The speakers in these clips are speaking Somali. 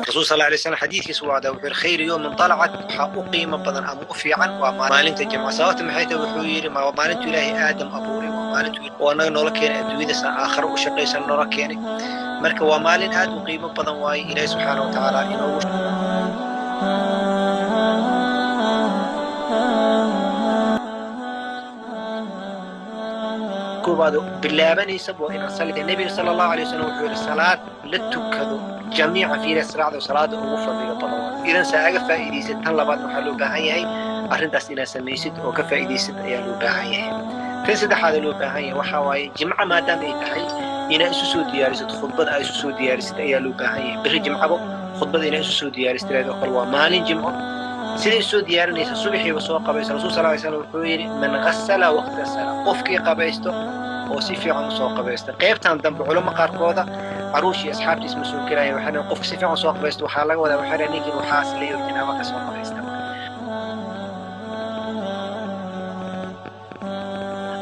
Rasuul sal alay slam xadiidkiisa waa wuxuu yidhi khayr yowmin talacat, waxaa u qiimo badan ama u fiican waa maalinta jimca. Sababta maxay tahay? Wuxuu yidhi maalintu Ilaahay Aadam abuuray, waa maalintu oo annaga noola keenay adduunyada san aakhiro u shaqaysan noola keenay. Marka waa maalin aad u qiimo badan waaye. Ilaahay subxaana wa tacaala inoogu koobaad bilaabanaysa waa inaan salliga. Nebiga sala allahu alay wasalam wuxuu yidhi salaad la tukado jamiica fiila salaada salaada ugu fadliga badan waa. Idan saa aga faa'iidaysid. Tan labaad waxaa loo baahan yahay arrintaas inaad samaysid oo ka faa'iidaysid ayaa loo baahan yahay. Tan saddexaad loo baahan yahay waxaa waaye jimco maadaama ay tahay inaad isu soo diyaarisid khudbada, aad isu soo diyaarisid ayaa loo baahan yahay. Berri jimcabo khudbada inaad isu soo diyaarisid oo kale waa maalin jimco. Siday soo diyaarinaysa? Subaxiiba soo qabaysa. Rasuul sal lay slam wuxuu yidhi man ghasala waqta sala, qofkii qabaysto oo si fiican usoo qabaysta. Qaybtan dambe culamo qaarkooda caruushii asxaabtiis ma soo gelaya. Waxay leeyihin qofka si fiican usoo qabaysto waxaa laga wadaa, waxay leeyihin ninkin waxaas leeyo jinaaba ka soo qabaysta.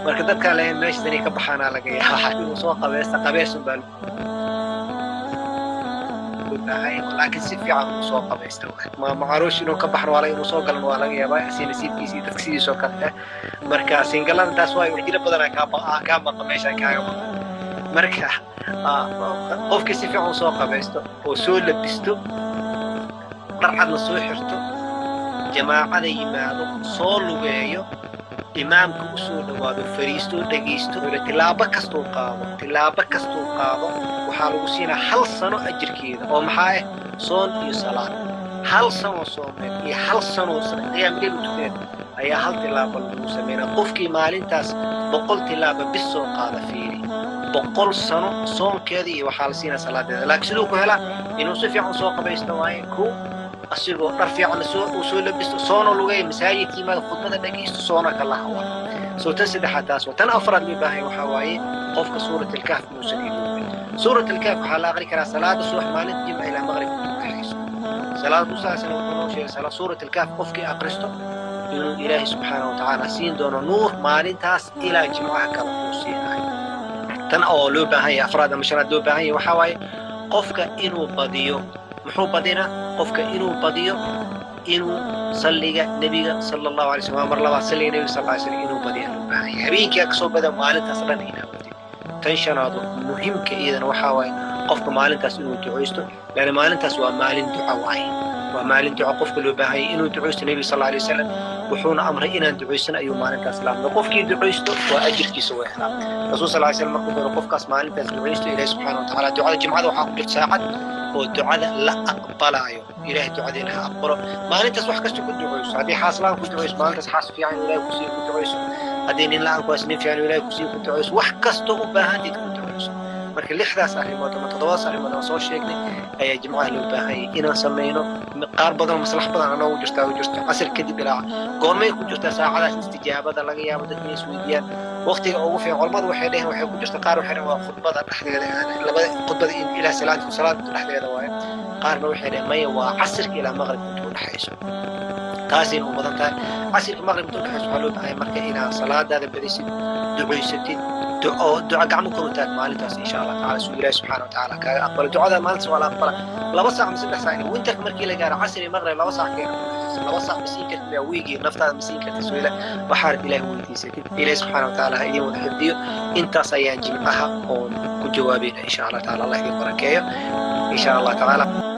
Marka dadkaan lahayn meesha inay ka baxaanaa laga yaabaa. Inuu soo qabaysta qabeys unbaa loo baahan yahay, laakiin si fiican uu soo qabaysta. Macaruush inuu ka baxno waa laga, inuu soo galan waa laga yaabaa, si nasiibkiisa iyo dadka sidiisoo kale. Marka singalada taas waa jiro badanaa kaa maqa meeshaan kaaga maqan. Marka qofkii si fiican usoo qabaysto oo soo labisto, dharcadna soo xirto, jamaacada yimaado, soo lugeeyo, imaamka u soo dhawaado, fariisto, dhegaysto, tilaabo kastuu qaado, tilaabo kastuu qaado waxaa lagu siinaa hal sano ajirkeeda oo maxaa ah soon iyo salaad. Hal sanoo soomeed iyo hal sanoo qiyaam leyl u tukaneed ayaa hal tilaabo lagu sameynaa. Qofkii maalintaas 100 tilaabo bis soo qaada, fiiri, 100 sano soonkeeda iyo waxaa la siinaa salaadeeda. Laakiin siduu ku helaa? Inuu si fiican soo qabaysto waaye kow, asigoo dhar fiican uu soo labisto, soona lugeeya, masaajidka yimaado, khudbada dhegaysto, soona kala hawa soo. Tan saddexaad taas waa. Tan afraad loo baahan waxaa waaye qofka suurat alkahf inuusan iloobin. Suurat alkahf waxaa la aqri karaa salaada subax maalinta jimca ilaa maqrib inta udhexayso. Salaada musa wuxuu noo sheegay suurat alkahf qofkii aqristo inuu Ilaahay subxaana wa tacaala siin doono nuur maalintaas ilaa jimcaha kale uu siinayo. Tan oo loo baahan yahay afraad ama shanaad loo baahan yahay waxaa waaye qofka inuu badiyo. Muxuu badinaa? Qofka inuu badiyo inuu salliga nebiga sala allahu alay slam. Mar labaad salliga nebiga sal alay slam inuu badiya loo baahan yahay. Habeenkii kasoo bada, maalintaas dhan inaa wadid. Tan shanaado muhimka iyadana waxaa waaye qofka maalintaas inuu ducaysto, laana maalintaas waa maalin duca waaye, waa maalin duca. Qofka loo baahan yahay inuu ducaysto. Nebiga sal alay wasalam wuxuuna amray inaan ducaysan ayuu maalintaas la amray. Qofkii ducaysto waa ajirkiisa way helaa. Rasuul sal lay slam markuu doono qofkaas maalintaas ducaysto, Ilahi subxaana wa tacaala ducada jimcada waxaa ku jirta saacad oo ducada la aqbalaayo. Ilahay ducadeena ha aqbalo. Maalintaas wax kasta ku ducayso. Haddii xaaslaan ku ducayso maalintaas, xaas fiican Ilahay kusiiyo ku ducayso. Haddii nin la-aan kuwaas, nin fiican Ilahay kusiiyo ku ducayso. Wax kasta u baahantid ku ducayso. Marka lixdaas arrimood ama toddobadaas arrimood aan soo sheegnay ayaa jimcaha loo baahan yahay inaan samayno. Qaar badan maslax badan anoogu jirtaa u jirto. Casir kadib ilaa goormay ku jirtaa saacadaas istijaabada? Laga yaabo dadka inay isweydiiyaan waqtiga ugu fiican. Culamadu waxay dheheen waxay ku jirta, qaar waxay dheheen waa khudbada dhexdeeda, labada khudbada ilaa salaada salaada dhexdeeda waaye. Qaarna waxay dheheen maya, waa casirka ilaa maqribka intuu dhexayso. Taasayna u badan tahay casirka maqrib intuu dhexayso. Waxaa loo baahay marka inaad salaadaada badisid, ducaysatid oo duca gacmo kor u taag maalintaas insha Allah tacala, suu Ilaahi subxaana wa tacaala kaaga aqbalo ducada. Maalintaas waa la aqbala 2 saac ama 3 saac. Winterka markii la gaaro casri maqrib 2 saac keena, 2 saac ma siin kartid wiigii naftaada, ma siin kartid. Soo waxaad Ilaahi weydiisatid, Ilaahi subxaana wa tacaala ha idin wada xifdiyo. Intaas ayaan jimcaha oon ku jawaabayna insha Allah tacala. Allah idin barakeeyo insha Allah tacaala.